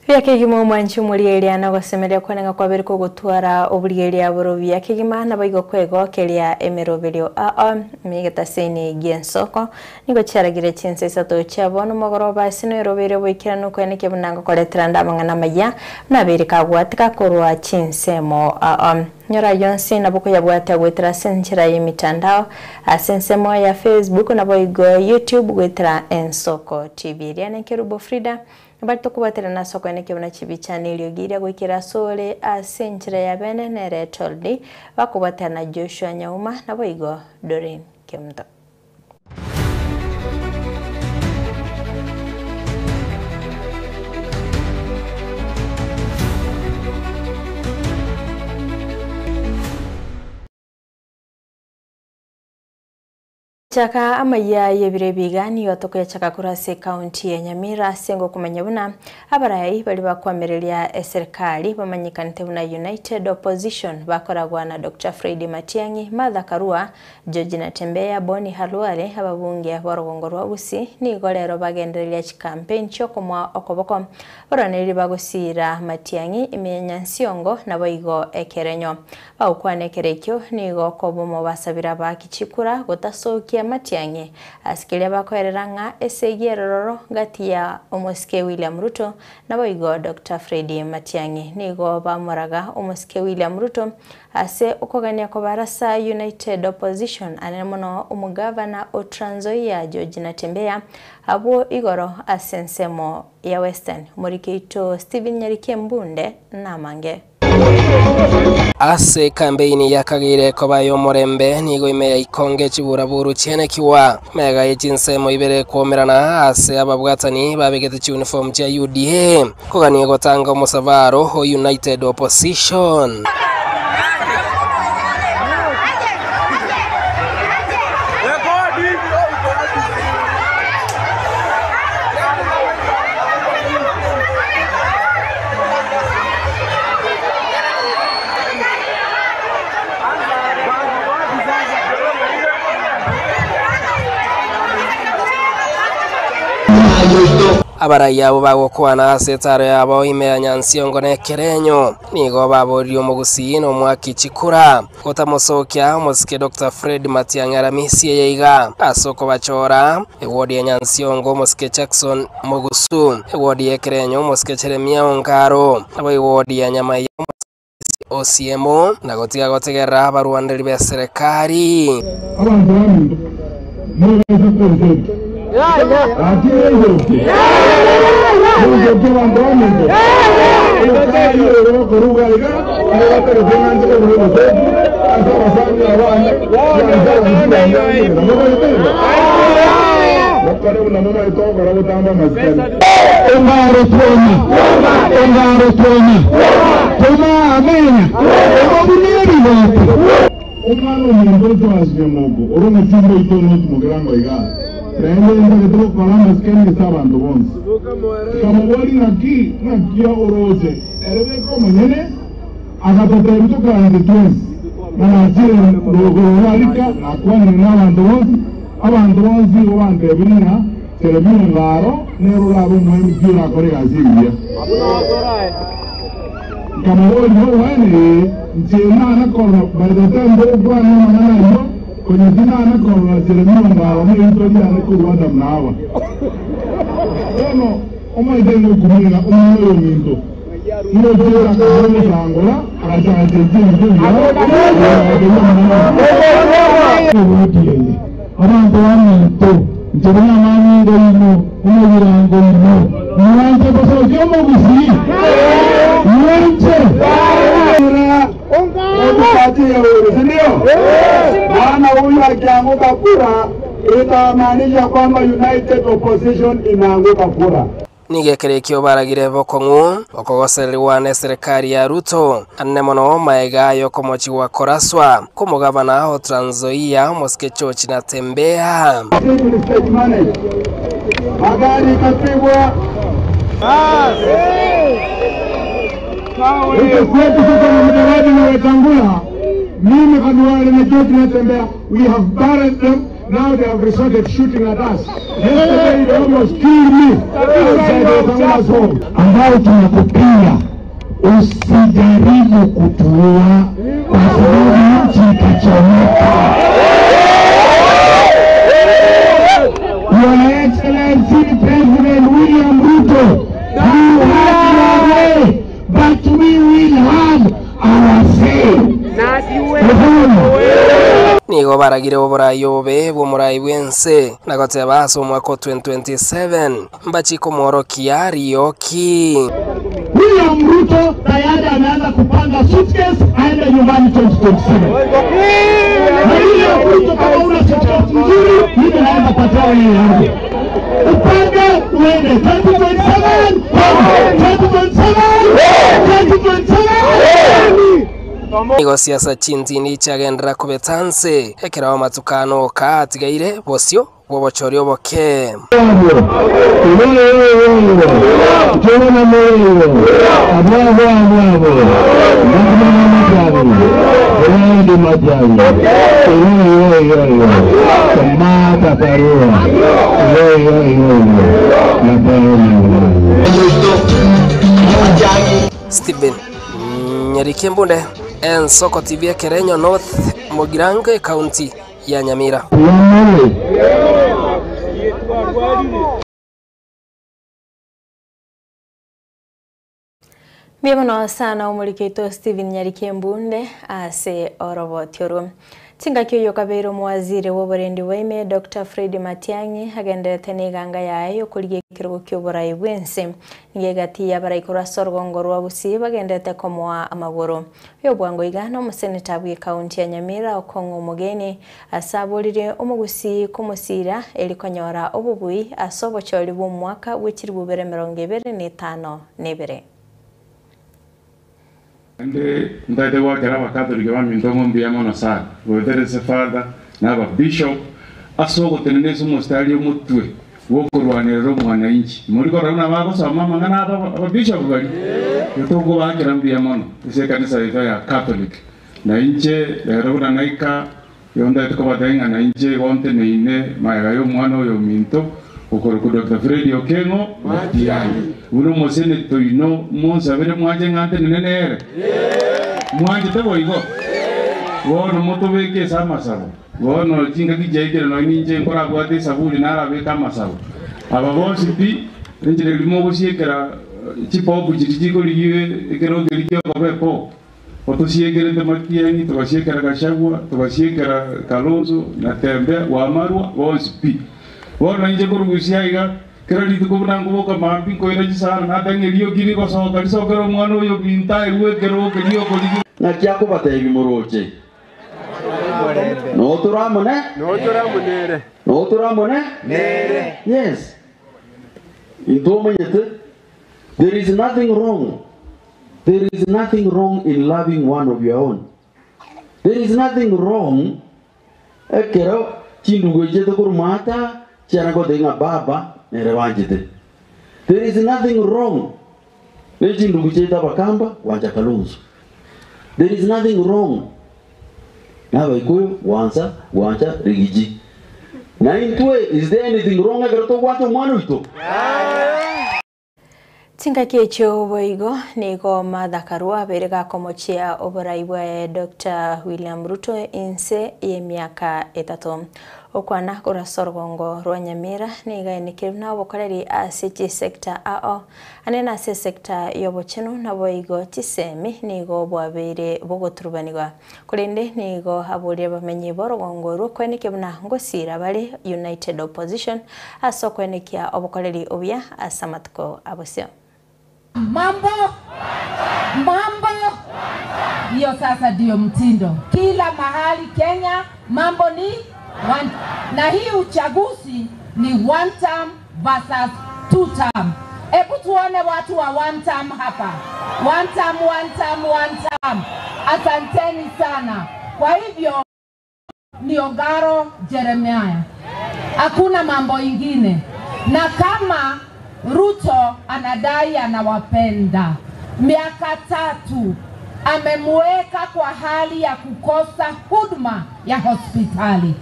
Buya kegima omwanchi omorieria na ogosemeria kwane ng'a kwabere kogotwara oborieria boro buya kegima, naboigo kwegokeria emeroberio ao egetaseni gi'ensoko. Nigo chiaragire chinsa isato chia bono mogoroba ase noerobeire oboikeranu koenekia buna ngokoretera nde amang'ana amaya, buna abeire kagwatika korwa chinsemo ao. Nyora ayio onsi nabo koyabwatia goetera ase enchera y'emitandao, ase ensemo ya Facebook naboigo YouTube goetera Ensoko TV. Eria nekerubo Frida, Nabari tokobwaterana ase okoenekia buna chibicha na eriogi riria goikera asore ase enchera ya bene nere Toldi, bakobwaterana na Joshua Nyauma naboigo Doreen Kemunto. Chaka amayia y'ebiro ebi iga nigo tokoyachaka korwa ase ekaunti ya Nyamira ase ngokomanya buna abarai baria bakoamereria eserikali bamanyekanete buna United Opposition bakoragwa na Doctor Freddy Matiang'i, Martha Karua, George Natembeya, Boni Khalwale, ababunge b'orogongo rwa Gusii nigo rero bagendereria chikampeni chiokomoa okoboko barwanereri bagosiira Matiang'i ime ya Nyansiongo naboigo ekerenyo. Bagokwana ekero ekio, nigo okobomo basabire abaaki chikura gotasokia matiang'i ase keria bakoerera ng'a esegi erororo gati ya omosike William Ruto naboigo Doctor Freddy Matiang'i. Nigo bamoraga omosike William Ruto ase okogania kobarasa United Opposition anene mono omogavana o Trans Nzoia George Natembeya abwo igoro ase ensemo ya Western. Omoriki oito Stephen Nyariki Mbunde namange. Ase ekambeini yakageire koba y'omorembe, nigo ime ya ikonge chiburaburu chianekiwa mega ye chinsemo ibere kwomerana ase ababwatani babegete chiuniform chia UDA kogania gotanga omosabaro o United Opposition. Abarai abwo bagokwana ase etaro yabo ime ya Nyansiongo na Ekerenyo, nigo baboririe omogusii na omwaki chikura gotamosokia omosike Doctor Fred Matiang'i Aramisi eye iga ase okobachora Ewodi ya Nyansiongo omosike Jackson Mogusu, ewodi ya Ekerenyo omosike Jeremia Ongaro, nabo ewodi ya Nyamaiya omosike Osiemo, na gotiga gotegerera abarwanderi b'eserekari. Abanto baminto, mobaisa konsokia. Gaki nensokie? Nensokie abanto baminto? Omokayi oyo okoruga iga, nigo batagete ng'a inche kobua obosoku ase abasani abane, na ase abasibwa bane abamwera. Mobaete igo? Mokore buna momaete gokora gotamba amasikani. Ongaro twoma, ongaro twoma, twoma amena, omobuna ebigoti. Omwana omonto Joash Nyamoko, ore omochumba oito North Mugirango igaa, naende ntagete gokora amasikani ase abanto bonsi. Nkamoboria, Naki, naki oroche? Ere bweka omonyene agatotebia tokaranse twensi, na nachire rogoro rwa Rika, nakwanire nabanto bonsi. Abanto bonsi igo bantebirie ng'a Jeremia Ongaro nere orabe omoembi orakore egasi engiya. Nkamoboria, Oboene, ee, inche nana korora by the time togokwana amang'ana ayio, konya tinana korora Jeremia Ongaro nerito riane korwa Adamu na Hawa. Bono omoite ngokumia ng'a omwana oyo ominto ngochiera akaba omosangora agachaka chenchia ebinto ebiya agatebi amang'ana aya. Ewodi eye, abanto baminto, inche buna amanyinga oino, omogirango oino, mwanche gosokia omogusii? Mwanche? Otupatie uhuru, si ndio? Maana huyu akianguka kura itamaanisha kwamba United Opposition imeanguka kura. Nigo ekero ekio baragire bokong'u okogosererigwa neserekari ya Ruto, anene mono maega y'okomochigwa koraswa kw'omogabana o Trans Nzoia omosike George Natembeya. Civil stage manage. Magari ikapigwa. Huko kwetu sasa na Mudavadi na Wetangula, mimi Khalwale na George Natembeya, we have buried them. Now they have resorted shooting at us. Yesterday they almost killed me outside Wetangula's home. Ambao tunakupinga, usijaribu kutuua kwa sababu nchi itachomeka. Your Excellency President William Ruto, you have your way, but we will have our say. Uhuru. Nigo baragire oborai obobe bw'omorai bwense na goteba ase omwaka o 2027 mbachikomworokia rioki. William Ruto tayari ameanza kupanga suitcase aende nyumbani 2027. Na William Ruto, kama una suitcase nzuri, mimi naweza patia wewe yangu. Upange uende 2027, 2027, 2027. Nigo siasa chintini chiagendera kobetanse ekero amatukano ka atigaire bosio bwobochori oboke. Stephen Nyarikembunde Ensoko TV Ekerenyo North Mugirango County ya Nyamira. Mbiamono sana omorikeito Stephen Nyarikembunde ase orobotio Chingaki oyo kabeire omowaziri bw'oborendi bwaime Dr. Fred Matiang'i agenderete n'eganga yaye okorigia ekerogo kia oborai bwense nigo egati y'abaraikorwa ase orugongo rwa Gusii bagenderete komoa amagoro. Oyo bwango iga na omoseneta bwa ekaunti ya Nyamira okong'a omogeni ase aborire omogusii komosira erikonyora obobui ase obochori bwa omwaka bwa chiribu bibere emerongo ebere na etano na ebere. Ndi ntaete gwakera abakatholiki baminto ng'o mono sana goeterese father na ababishop ase ogotenena ase omostari omotwe gwokorwanirera omwananchi morikorora buna bagosoma amang'ana aba ababishop bari etokobakera mbuya mono ase ekanisa yaito ya Catholic na inche rero buna naika igo ntaete kobatebia ng'a na inche igo nteneine maega ya omwana oyo ominto okoroku Dr. Fred Okengo Matiang'i buna omoseneta oino monsabere mwanche ng'a ntenene nere mwanchete boigo bono motobeke ase amasabo bono chingaki chiaikire nonye ninche nkorabwate esaburi narabeka amasabo aba bonsi pi enchera eri mogosiekera chipopu chiri chikorigiwe ekero keri kiokoba epopu otosiekerete Matiang'i togasiekera Gachagua togasiekera Kalonzo na Tembea Wamarwa bonsi pi bono inche korugusia iga kera rituko buna nkoboka mambi nkoira chisara natang'a erioki rigosoka risokera omwana oyo binta erwe ekero kerio okorigi Nakiakobatebi moroche noturamone noturamone yes intomanyete there is nothing wrong, there is nothing wrong in loving one of your own, there is nothing wrong ekero chindugo ichete korumata chiana kotenga baba nere banchete, there is nothing wrong ne chindugu chiete abakamba wancha Kalonzo, there is nothing wrong nabaikuyu wansa wancha Rigiji na intwe is there anything wrong ekero togwancha omwana oito. Chingaki echio boigo nigo Martha Karua abeire gakomochia oborai bwa Dr. William Ruto inse y'emiaka etato. Okwana korasa orugongo rwa Nyamira niga enikire buna obokoreri ase chisector ao ane ase sector y'obochenu naboigo chisemi nigo bwabeire bogoturubanigwa korende nigo aborire bamenyi b'orugongo rw'okwenekia buna ngosira bare United Opposition ase okwenekia obokoreri obuya ase amatuko abosio. Mambo mambo hiyo sasa ndio mtindo kila mahali Kenya, mambo ni one. Na hii uchaguzi ni one term versus two term. Hebu tuone watu wa one term hapa, one term, one term, one term. Asanteni sana. Kwa hivyo ni Ogaro Jeremiah, hakuna mambo ingine. Na kama Ruto anadai anawapenda, miaka 3 Amemuweka kwa hali ya kukosa huduma ya hospitali.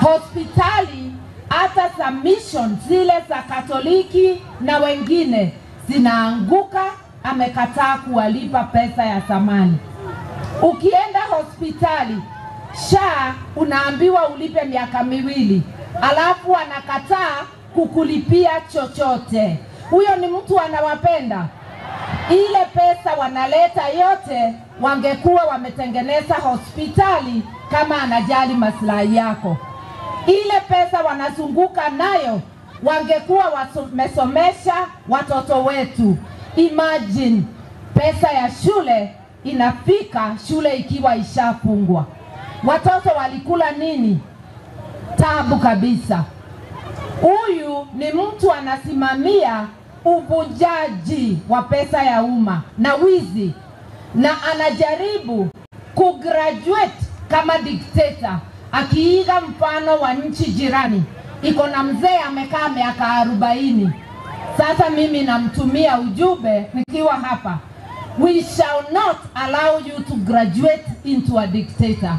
Hospitali hata za mission zile za Katoliki na wengine zinaanguka, amekataa kuwalipa pesa ya thamani. Ukienda hospitali SHA unaambiwa ulipe miaka miwili, alafu anakataa kukulipia chochote. Huyo ni mtu anawapenda? Ile pesa wanaleta yote, wangekuwa wametengeneza hospitali kama anajali maslahi yako. Ile pesa wanazunguka nayo, wangekuwa wamesomesha watoto wetu. Imagine pesa ya shule inafika shule ikiwa ishafungwa, watoto walikula nini? Tabu kabisa. Huyu ni mtu anasimamia uvunjaji wa pesa ya umma na wizi, na anajaribu kugraduate kama dikteta, akiiga mfano wa nchi jirani. Iko na mzee amekaa miaka 40. Sasa mimi namtumia ujumbe nikiwa hapa, we shall not allow you to graduate into a dictator.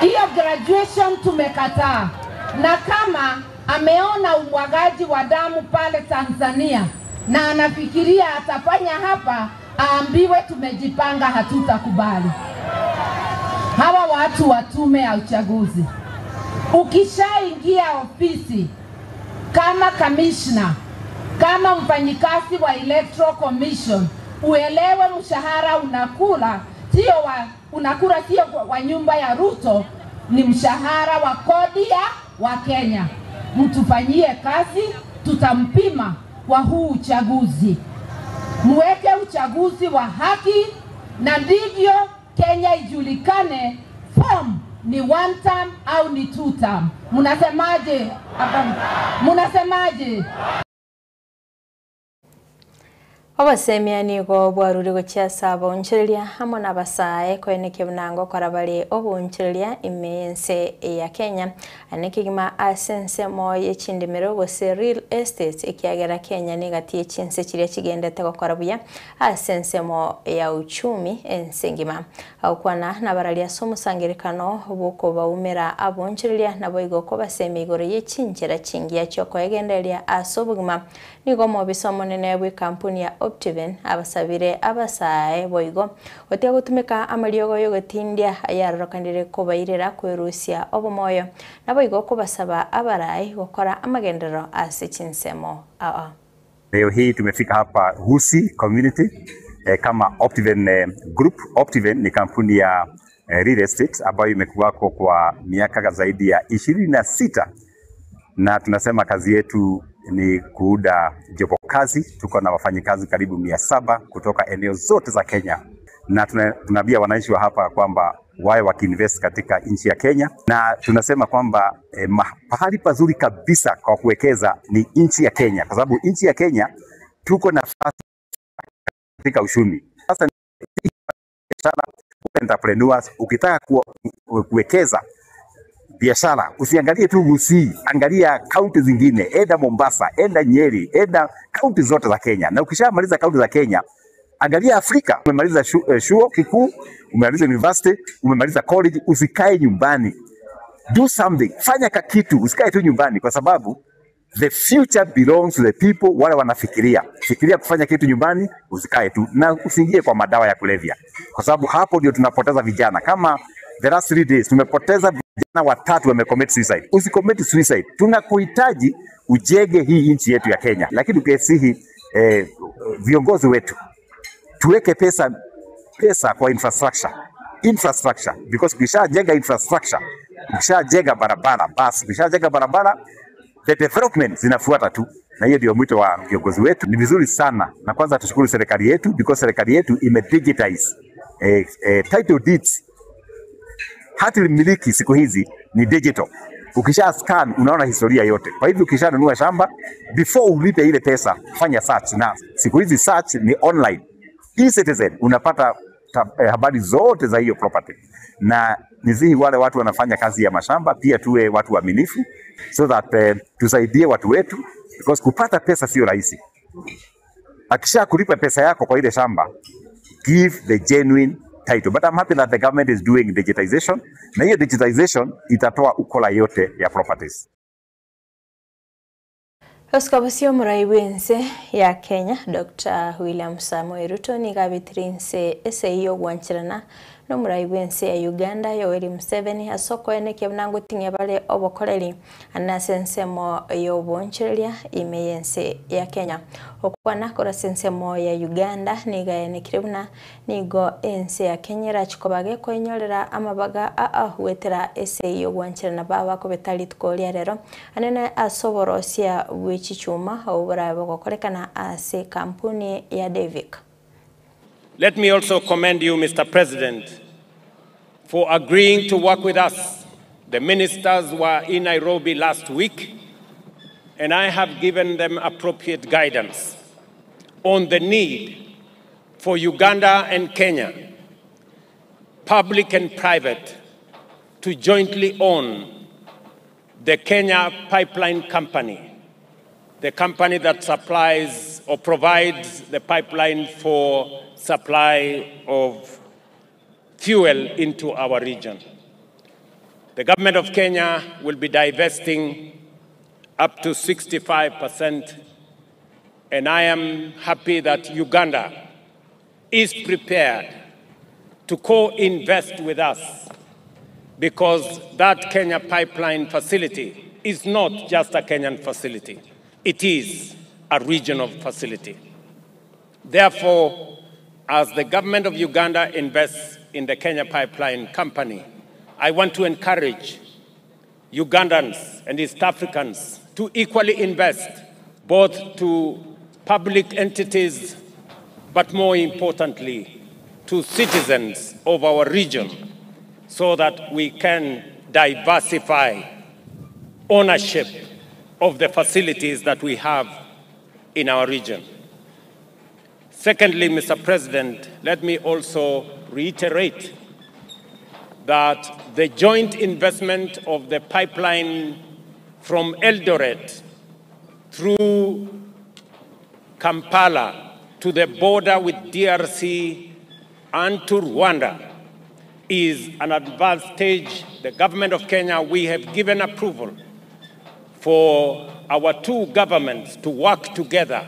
Hiyo graduation tumekataa, na kama ameona umwagaji wa damu pale Tanzania na anafikiria atafanya hapa, aambiwe tumejipanga, hatutakubali. Hawa watu wa tume ya uchaguzi, ukishaingia ofisi kama kamishna, kama mfanyikazi wa Electoral Commission, uelewe mshahara unakula sio wa, unakula sio wa nyumba ya Ruto, ni mshahara wa kodi ya wa Kenya. Mtufanyie kazi, tutampima kwa huu uchaguzi. Muweke uchaguzi wa haki, na ndivyo Kenya ijulikane form ni one term au ni two term. Mnasemaje? Mnasemaje? Obosemia nigo bwarure gochia ase abaonchereria amo na abasae koenekia buna ngokora bare oboonchereria ime y'ense ya Kenya ane kegima ase ensemo y'echindemero gose real estate ekiagera Kenya nigatie chinse chiria chigendete gokora buya ase ensemo ya uchumi ense engima agokwana nabararia ase omosangerekano bokobaumera aboonchereria nabo igo kobasemia igoro y'echinchera chingiya chiokoegendereria ase obogima nigo omobisa omonene bwa ekampuni ya Optiven abasabire abasae boigo gotiga gotumeka amariogo yogotindia ayarorokanire kobairera kwerusia obomoyo naboigo kobasaba abarai gokora amagenderero ase chinsemo aa. Leo hii tumefika hapa Gusii Community kama Optiven Group. Optiven ni kampuni ya real estate ambayo imekuwako kwa miaka zaidi ya 26 na tunasema kazi yetu ni kuunda jopo kazi. Tuko na wafanyikazi karibu 700 kutoka eneo zote za Kenya, na tunaambia wananchi wa hapa kwamba wawe wakiinvest katika nchi ya Kenya, na tunasema kwamba pahali pazuri kabisa kwa kuwekeza ni nchi ya Kenya, kwa sababu nchi ya Kenya tuko nafasi katika uchumi. Sasa biashara, entrepreneurs, ukitaka kuwekeza biashara usiangalie tu Gusii, angalia kaunti zingine, enda Mombasa, enda Nyeri, enda kaunti zote za Kenya. Na ukishamaliza kaunti za Kenya, angalia Afrika. Umemaliza chuo kikuu, umemaliza university, umemaliza college, usikae nyumbani, do something, fanya kakitu, usikae tu nyumbani, kwa sababu the future belongs to the people wale wanafikiria. Fikiria kufanya kitu nyumbani, usikae tu na usiingie kwa madawa ya kulevya, kwa sababu hapo ndio tunapoteza vijana. Kama the last 3 days tumepoteza vijana watatu wamecommit suicide. Usicommit suicide, tunakuhitaji ujenge hii nchi yetu ya Kenya, lakini ukisihi viongozi wetu tuweke pesa kwa infrastructure, infrastructure because ukishajenga infrastructure, ukishajenga barabara, basi ukishajenga barabara the development zinafuata tu, na hiyo ndio mwito wa viongozi wetu. Ni vizuri sana, na kwanza tushukuru serikali yetu because serikali yetu ime digitize title deeds. Hati miliki siku hizi ni digital. Ukisha scan unaona historia yote. Kwa hivyo ukishanunua shamba, before ulipe ile pesa, fanya search, na siku hizi search ni online. E-Citizen unapata habari zote za hiyo property. Na nizihi wale watu wanafanya kazi ya mashamba pia tuwe watu waaminifu so that tusaidie watu wetu because kupata pesa sio rahisi. Akisha kulipa pesa yako kwa ile shamba, Give the genuine title. But I'm happy that the government is doing digitization, na hiyo digitization itatoa ukora yote ya properties. Osika bosio omorai bw'ense ya Kenya Dr. William Samoei Ruto nigo abetire inse esegi y'ogwancherana na omorai bw'ense ya Uganda Yoweri Museveni ase okoenekia buna ngoting'ia bare obokoreri ande ase ensemo y'obonchereria ime y'ense ya Kenya. Okwana korwa ase ensemo ya Uganda nigo aenekire buna nigo ense ya Kenya erachi koba gekoenyorera amabaga aa goetera esegi y'ogwancherana baba kobeta rituko ria rero Anene ase oborosia bwe chichuma obwo borabe bogokorekana ase ekampuni ya Devic. Let me also commend you, Mr. President, for agreeing to work with us. The ministers were in Nairobi last week, and I have given them appropriate guidance on the need for Uganda and Kenya, public and private, to jointly own the Kenya Pipeline Company, the company that supplies or provides the pipeline for supply of fuel into our region. The government of Kenya will be divesting up to 65%, and I am happy that Uganda is prepared to co-invest with us, because that Kenya pipeline facility is not just a Kenyan facility, it is a regional facility. Therefore, as the government of Uganda invests in the Kenya Pipeline Company, I want to encourage Ugandans and East Africans to equally invest, both to public entities, but more importantly, to citizens of our region, so that we can diversify ownership of the facilities that we have in our region. Secondly, Mr. President, let me also reiterate that the joint investment of the pipeline from Eldoret through Kampala to the border with DRC and to Rwanda is an advanced stage. The government of Kenya, we have given approval for our two governments to work together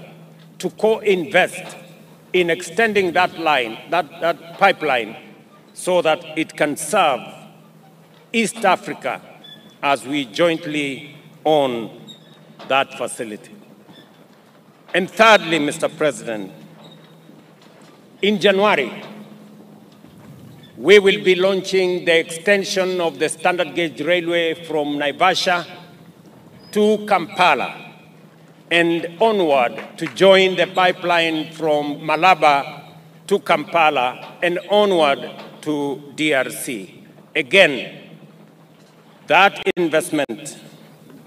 to co-invest in extending that line, that pipeline, so that it can serve East Africa as we jointly own that facility. And thirdly, Mr. President, in January, we will be launching the extension of the standard gauge railway from Naivasha to Kampala and onward to join the pipeline from Malaba to Kampala and onward to DRC. Again, that investment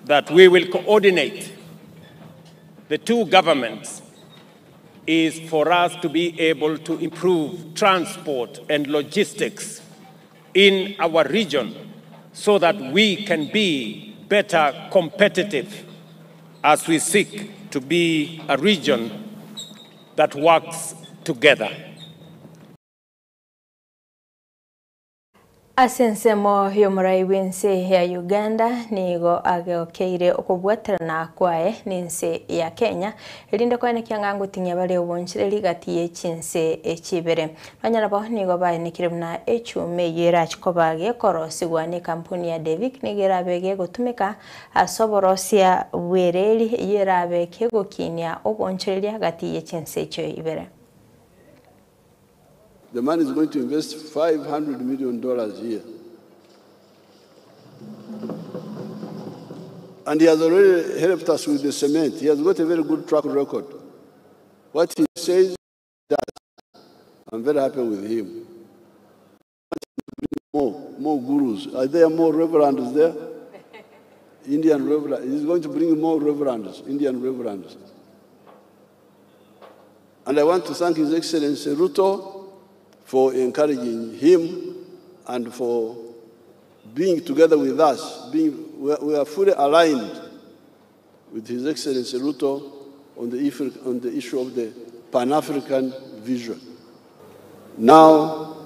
that we will coordinate the two governments is for us to be able to improve transport and logistics in our region so that we can be better competitive as we seek to be a region that works together. Ase ensemo y'omorai bw'ense ya Uganda nigo agokeire okobwaterana kwaye n'ense ya Kenya erinde koenekia ng'a ngoting'ia bare obonchereri gati y'echinse echibere. Banyarabo nigo baenekire buna echuma eyio erachi koba gekorosigwa na ekampuni ya Devic nigo erabe gegotumeka ase oborosia bw'ereri eyio erabe kegokinia obonchereria gati y'echinse echio ibere. The man is going to invest $500 million here. And he has already helped us with the cement. He has got a very good track record. What he says, he does. I'm very happy with him. More gurus. Are there more reverends there? Indian reverends. He's going to bring more reverends, Indian reverends. And I want to thank His Excellency Ruto for encouraging him and for being together with us. We are fully aligned with His Excellency Ruto on the issue of the Pan-African vision. Now,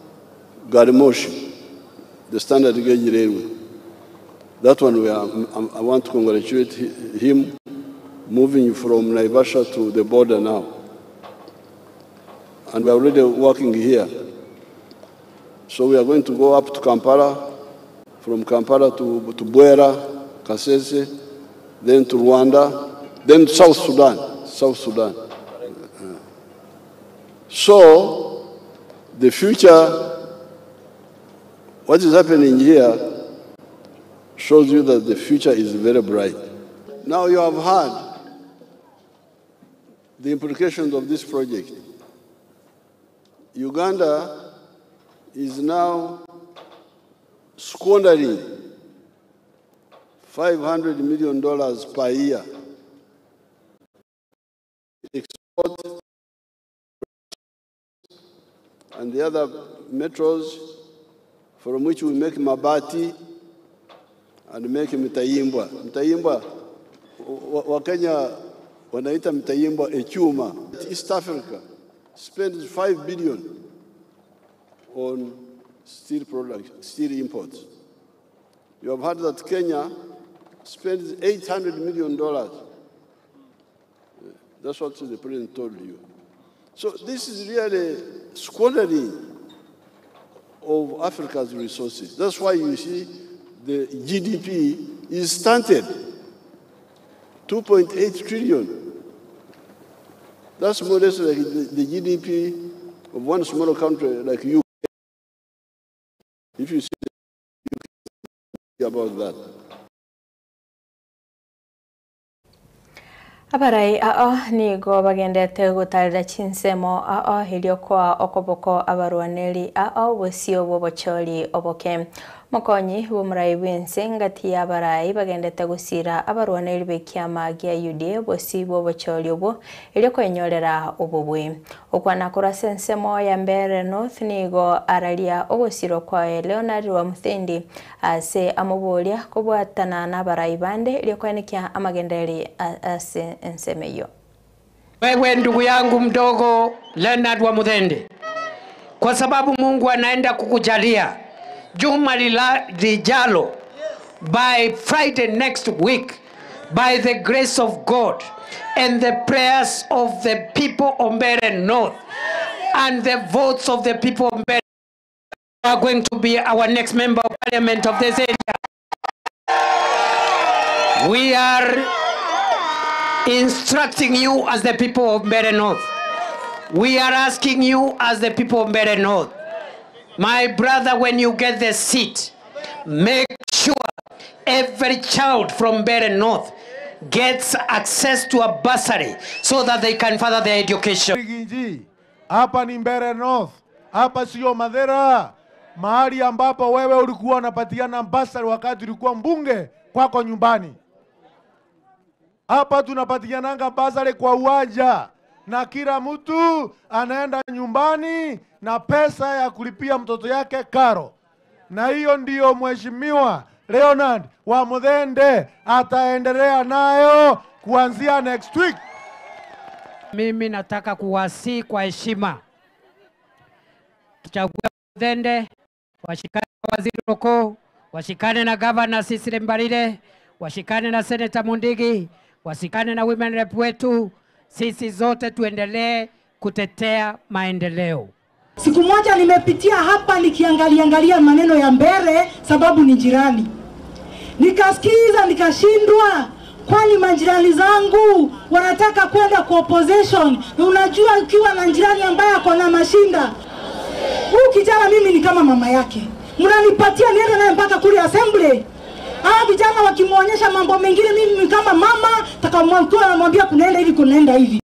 Garimoshi, the standard gauge railway. That one we are, I want to congratulate him moving from Naivasha to the border now. And we are already working here. So we are going to go up to Kampala, from Kampala to Bwera, Kasese, then to Rwanda, then South Sudan, South Sudan. So the future, what is happening here shows you that the future is very bright. Now you have heard the implications of this project. Uganda is now squandering $500 million per year. Export and the other metros from which we make mabati and make mitayimbwa. Mitayimbwa, Wakenya wanaita mitayimbwa echuma. East Africa spends $5 billion on steel products, steel imports. You have heard that Kenya spends $800 million. That's what the president told you. So this is really squandering of Africa's resources. That's why you see the GDP is stunted, 2.8 trillion. That's more or less like the GDP of one small country like UK. If you see the UK about that. Abarai ao nigo bagendete gutarira chinsemo ao hiliokoa okoboko abarwaneri ao bosio bobochori oboke mokonyi bumurai bwense ngati ya abarai bagendete gusira abarwaneri bekiama gia UDA bosi bobochori obo iliokoenyorera obobwe okwana kurase ensemo ya Mbeere North nigo araria ogosiro kwa Leonard wa Muthendi ase amuboria kobwatana na abarai bande iliokoenekia amagenderi ase ensemeyo. Wewe ndugu yangu mdogo Leonard wa Muthendi, kwa sababu Mungu anaenda kukujalia juma lijalo, by Friday next week, by the grace of God and the prayers of the people of Mbeere North and the votes of the people of Mbeere, are going to be our next member of parliament of this area. We are instructing you as the people of Mbeere North. We are asking you as the people of Mbeere North. My brother, when you get the seat, make sure every child from Mbeere North gets access to a bursary so that they can further their education. Hapa ni Mbeere North, hapa sio Madera, mahali ambapo wewe ulikuwa unapatiana bursary wakati ulikuwa mbunge kwako nyumbani. Hapa tunapatiananga bursary kwa uwanja na kila mtu anaenda nyumbani na pesa ya kulipia mtoto yake karo. Na hiyo ndiyo Mheshimiwa Leonard wa Muthende ataendelea nayo kuanzia next week. Mimi nataka kuwasihi kwa heshima, tuchague Muthende, washikane na Waziri Roko, washikane na Governor Cecily Mbarire, washikane na Senator Mundigi, washikane na women rep wetu. Sisi zote tuendelee kutetea maendeleo. Siku moja nimepitia hapa nikiangalia angalia maneno ya Mbeere sababu ni jirani. Nikasikiza nikashindwa, kwani majirani zangu wanataka kwenda kwa opposition. Na unajua ukiwa na jirani ambaye ako na mashinda, huyu kijana mimi ni kama mama yake. Mnanipatia niende naye mpaka kule assembly. Hawa vijana wakimuonyesha mambo mengine, mimi kama mama takamwambia, namwambia kunaenda hivi, kunaenda hivi.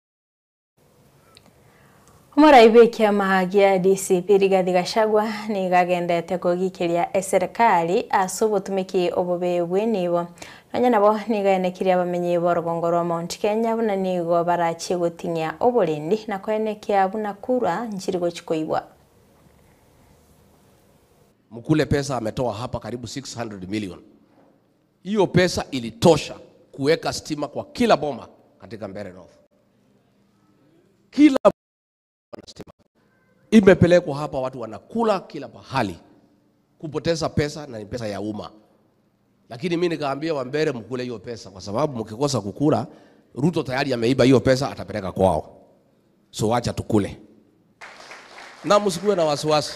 Omoraibe kiama gia DCP Rigathi Gachagua nigagendete kugikiria eserikali ase obotumiki obobe bwenibo nonya nabo nigaenekirie abamenyi b'orugongo rwa Mount Kenya buna nigo barachie goting'ia oborendi na koenekia buna kura nchiri gochikoibwa. Mkule pesa ametoa hapa karibu 600 million. Hiyo pesa ilitosha kuweka stima kwa kila boma katika Mbeere North. Kila stima. Imepelekwa hapa, watu wanakula kila pahali, kupoteza pesa na ni pesa ya umma. Lakini mimi nikaambia Wambere, mkule hiyo pesa, kwa sababu mkikosa kukula, Ruto tayari ameiba hiyo pesa, atapeleka kwao. So wacha tukule na msikuwe na wasiwasi.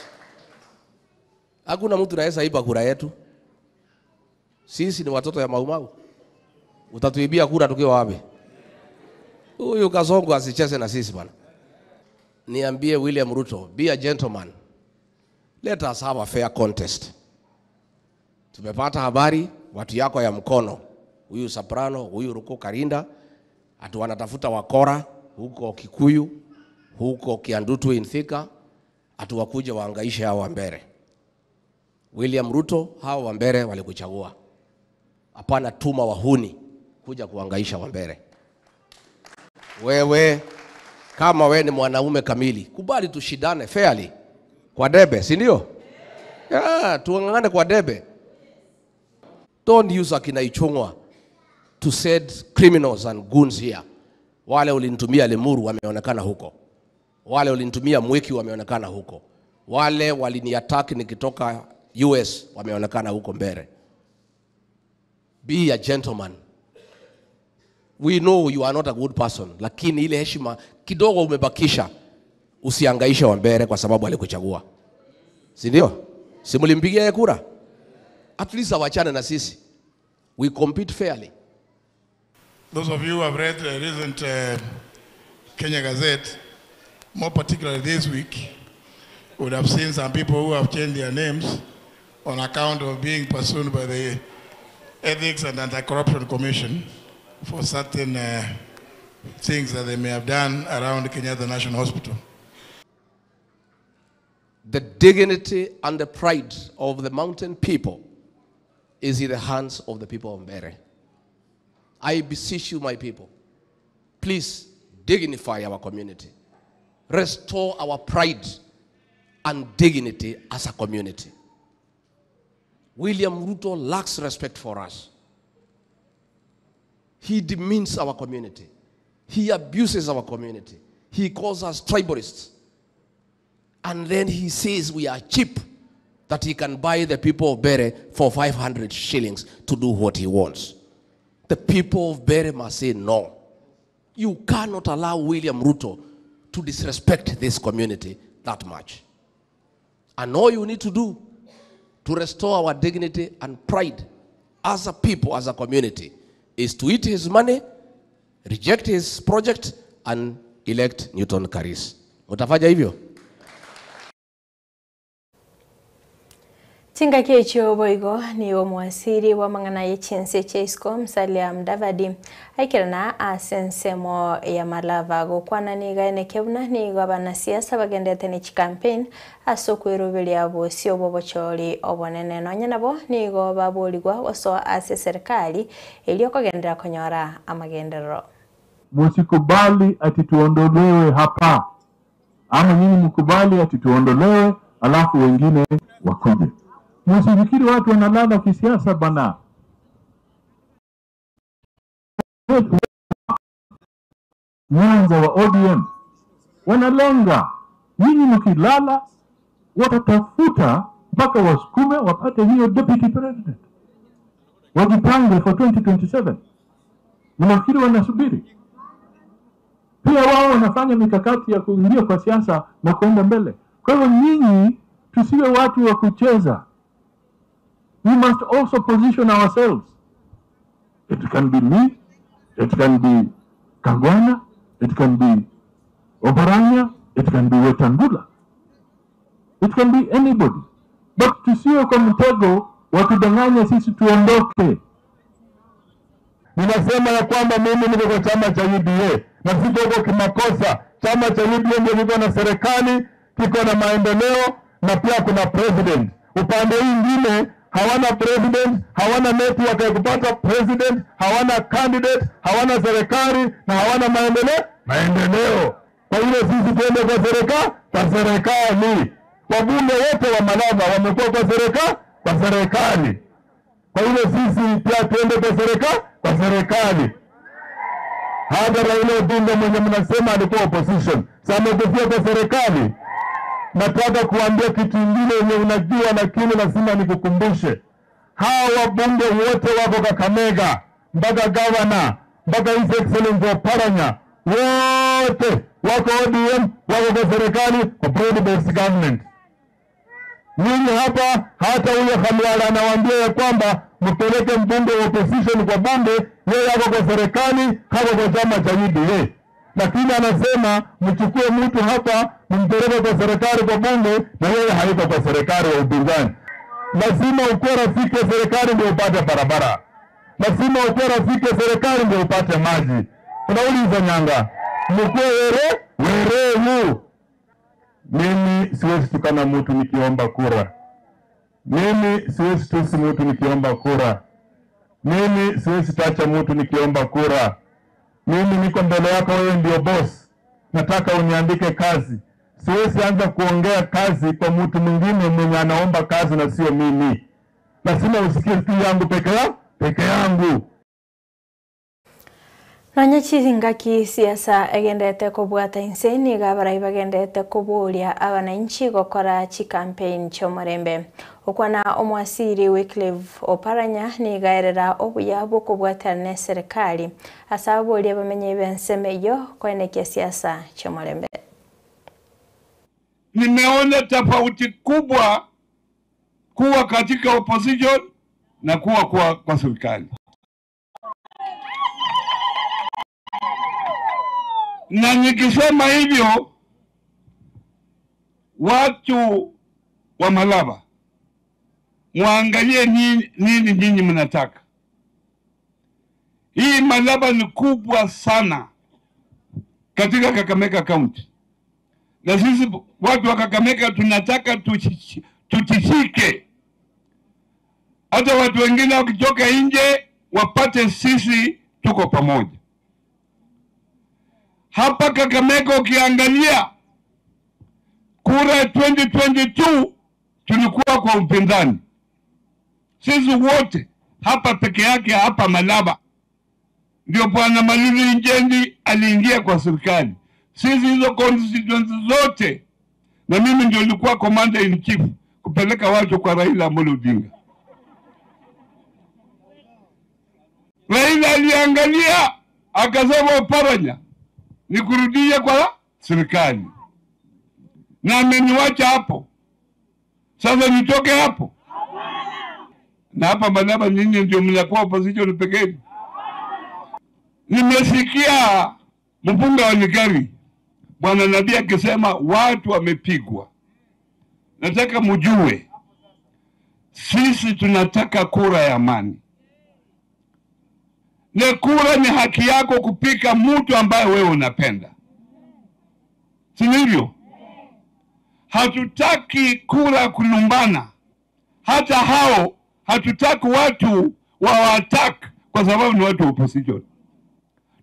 Hakuna mtu anaweza iba kura yetu. Sisi ni watoto ya Maumau. Utatuibia kura tukiwa wapi? Huyu Kasongo asicheze na sisi bwana. Niambie William Ruto, be a gentleman. Let us have a fair contest. Tumepata habari watu yako ya mkono, huyu Soprano, huyu Ruko Karinda, ati wanatafuta wakora huko Kikuyu, huko Kiandutu in Thika, ati wakuje waangaishe hao Wambere. William Ruto, hao Wambere walikuchagua. Hapana, tuma wahuni kuja kuangaisha Wambere. Wewe kama we ni mwanaume kamili, kubali tushindane fairly kwa debe, si ndio? Yeah, tuang'ang'ane kwa debe. Don't use akina Ichung'wa to send criminals and goons here. Wale ulinitumia Limuru wameonekana huko, wale ulinitumia Mwiki wameonekana huko, wale waliniattack nikitoka US wameonekana huko Mbere. Be a gentleman. We know you are not a good person, lakini ile heshima kidogo umebakisha, usiangaishe Wambere kwa sababu alikuchagua, si ndio? Si mlimpigia yeye kura? At least awachane na sisi, we compete fairly. Those of you who have read the recent Kenya Gazette, more particularly this week, would have seen some people who have changed their names on account of being pursued by the Ethics and Anti-Corruption Commission for certain things that they may have done around Kenyatta National Hospital. The dignity and the pride of the mountain people is in the hands of the people of Mbere. I beseech you, my people, please dignify our community. Restore our pride and dignity as a community. William Ruto lacks respect for us. He demeans our community. He abuses our community. He calls us tribalists. And then he says we are cheap, that he can buy the people of Bere for 500 shillings to do what he wants. The people of Bere must say no. You cannot allow William Ruto to disrespect this community that much. And all you need to do to restore our dignity and pride as a people, as a community, is to eat his money, reject his project, and elect Newton Karis. Utafanya hivyo? Chingaki ekyo boigo nigo mwasiri wa mang'ana y'echinsi chia isiko Musalia Mudavadi aikerana ase ensemo ya Malava gokwana niga eneke buna nigo abanasiasa bagendete ne chicampaign ase okweroberia bosi obo obochori obonene nonya nabo nigo baborigwa gosoa ase serikali erio okogendera konyora amagenderero. Musikubali ati tuondolewe hapa, ama nyinyi mkubali ati tuondolewe alafu wengine wakuje. Msifikiri watu wanalala kisiasa bana. Nyanza wa ODM wanalenga nyinyi, mkilala watatafuta mpaka wasukume wapate hiyo deputy president, wajipange for 2027. Mnafikiri wanasubiri? Pia wao wanafanya mikakati ya kuingia kwa siasa na kuenda mbele. Kwa hivyo nyinyi tusiwe watu wa kucheza. We must also position ourselves. It can be me, it can be Kangwana, it can be Oparanya, it can be Wetangula, it can be anybody. But tusiwe kwa mtego wa kudanganya sisi tuondoke. Ninasema ya kwamba mimi niko kwa chama cha UDA na siko huko kimakosa. Chama cha UDA ndio kiko na serikali, kiko na maendeleo na pia kuna president. Upande huu mwingine hawana president, hawana network ya kupata president, hawana candidate, hawana serikali na hawana maendeleo maendeleo. Kwa hiyo sisi tuende kwa serikali, kwa serikali. Wabunge wote wa Malava wamekuwa kwa serikali, kwa serikali. Kwa hiyo sisi pia tuende kwa serikali, kwa serikali. Hata Raila Odinga mwenye mnasema alikuwa opposition, sasa amekufia kwa serikali. Nataka kuambia kitu ingine yenye unajua, lakini lazima nikukumbushe. Hawa wabunge wote wako Kakamega, mpaka gavana, mpaka His Excellency Oparanya, wote wako ODM, wako kwa serikali, kwa broad based government. Nyinyi hapa, hata huyo Khalwala anawaambia ya kwamba mpeleke mbunge wa opposition kwa bunge, yeye ako kwa serikali, hako kwa chama cha UDA, lakini anasema mchukue mtu hapa mpeleke kwa serikali kwa bunge, na yeye hayuko kwa serikali wa upinzani. Lazima ukuwe rafiki wa serikali ndio upate barabara, lazima ukuwe rafiki wa serikali ndio upate maji. Unauliza Nyanga, mkuwe were werevu. Mimi siwezi tukana mtu nikiomba kura. Mimi siwezi tusi mtu nikiomba kura. Mimi siwezi tacha mtu nikiomba kura. Mimi niko mbele yako, wewe ndio boss. Nataka uniandike kazi. Siwezi anza kuongea kazi kwa mtu mwingine mwenye anaomba kazi na sio mimi. Lazima usikie tu yangu peke ya peke yangu. Nonya chingaki siasa egendete kobwata inse niga abarai bagendete koboria abananchi gokora chicampaign chiomorembe okwana omwasiri Wycliffe Oparanya niga erera obuya bwokobwatana na serikali ase aboria bamenye benseme eyo koenekia siasa chiomorembe. Nimeona tofauti kubwa kuwa katika opposition na kuwa kwa, kwa serikali. Na nikisema hivyo, watu wa Malava muangalie nini, nini nyinyi mnataka. Hii Malava ni kubwa sana katika Kakamega County, na sisi watu wa Kakamega tunataka tutishike, hata watu wengine wakitoka nje wapate sisi tuko pamoja. Hapa Kakamega ukiangalia kura ya 2022 tulikuwa kwa upinzani sisi wote hapa peke yake hapa Malaba ndio bwana Malulu Injendi aliingia kwa serikali. Sisi hizo constituency zote, na mimi ndio nilikuwa commander in chief kupeleka watu kwa Raila Amolo Odinga. Raila aliangalia akasema, Oparanya nikurudie kwa serikali, na ameniwacha hapo. Sasa nitoke hapo? Na hapa Malaba nyinyi ndio mnakuwa opposition pekee. Nimesikia mbunge wa Likari bwana Nabii akisema watu wamepigwa. Nataka mjue sisi tunataka kura ya amani, na kura ni haki yako kupika mtu ambaye wewe unapenda, si ndivyo? Hatutaki kura kulumbana, hata hao hatutaki watu wawatak kwa sababu ni watu wa opposition.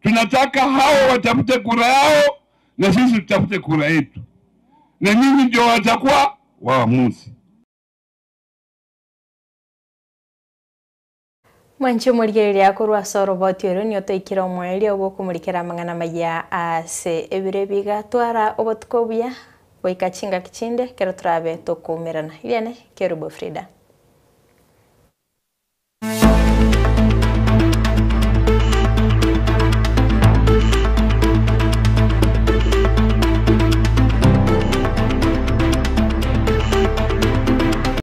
Tunataka hao watafute kura yao na sisi tutafute kura yetu, na nyinyi ndio watakuwa waamuzi. Mwanchi omorigereria korwa ase oroboti oro niyo toikire omwerio ogwokomurikera amang'ana maya ase ebire bigatwara obotuko obuya goika chingaki chinde kero torabe tokumerana. Iriane Kerubo Frida.